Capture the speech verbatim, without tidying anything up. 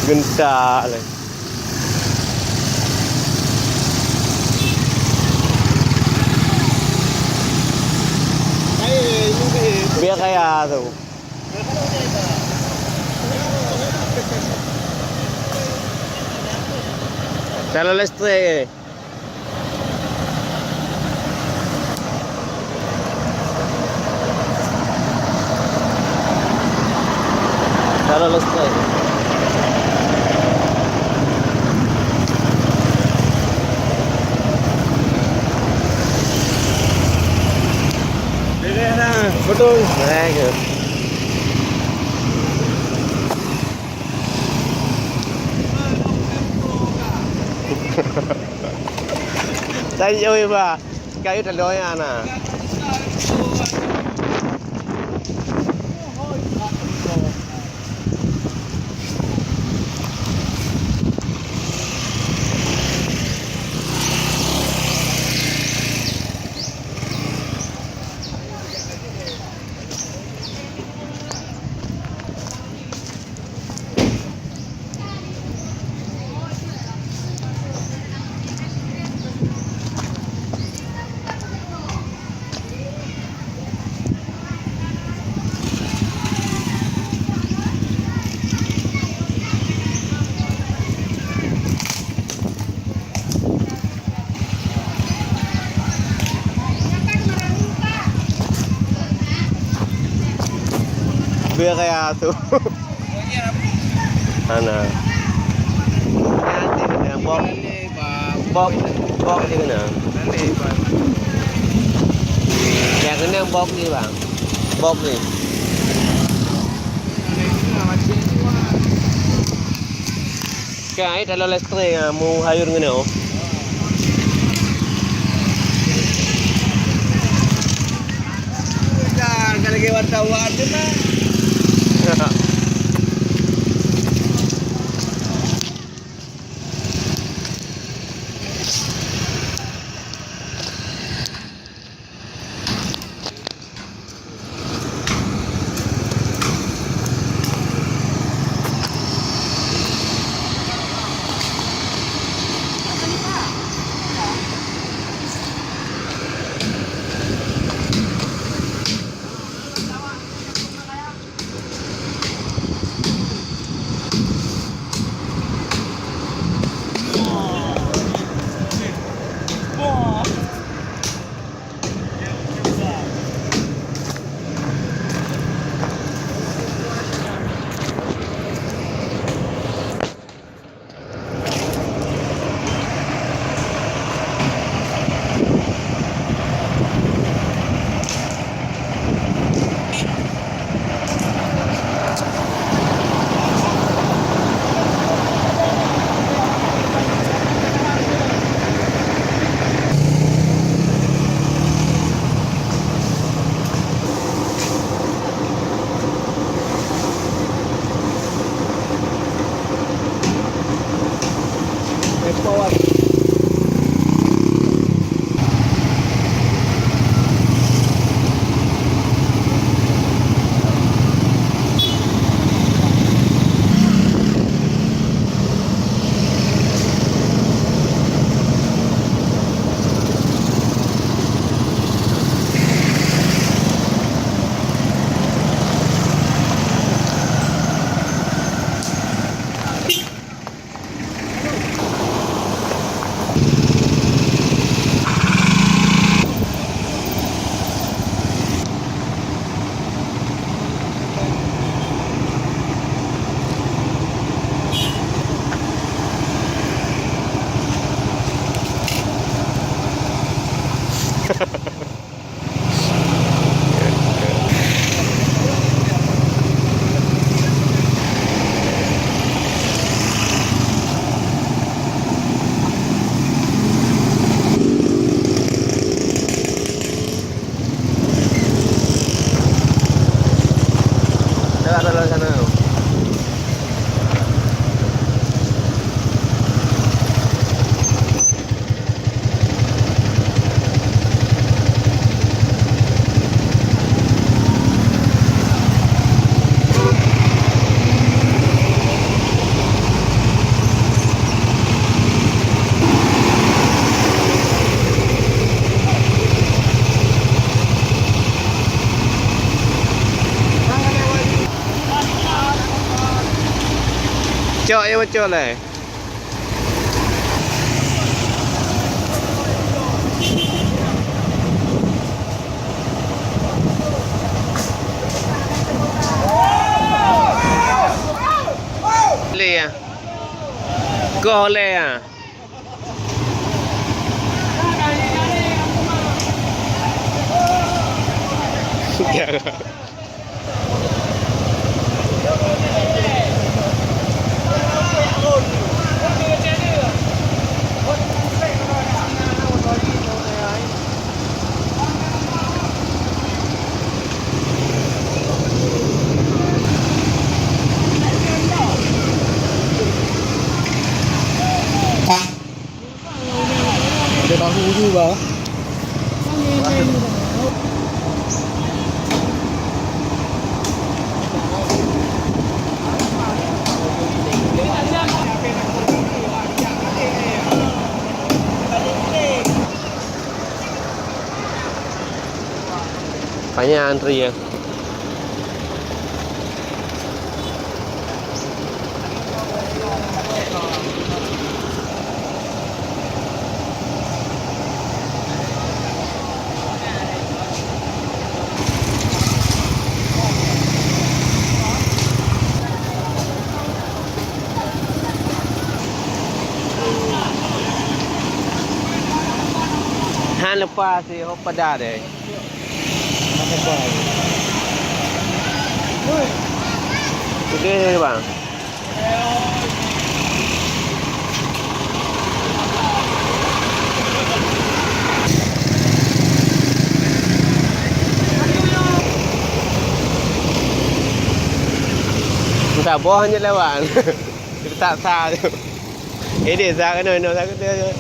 Geuntak lé. Biar kaya tu. Calon listrik. Cara lestari. Betul. Baik. Tadi jauh, Pak. Kayu taloe na. Beu kaya tu. Hana. Bok, bok, bok di mana? Yang kena bok ni, bang. Bok ni. Kan ai dalam listrik ah, mu hayun kena. Jangan lagi wartawan tu lah. Cok ya, cok leh. Leh ya. Goh leh ya. Ada tahu juga. Banyak antri ya. Han lepas si ho pada deh. Gede bang. Entah boh hanya lewat. Kita tak sah. Eh, dia sah kena, kena sah kena.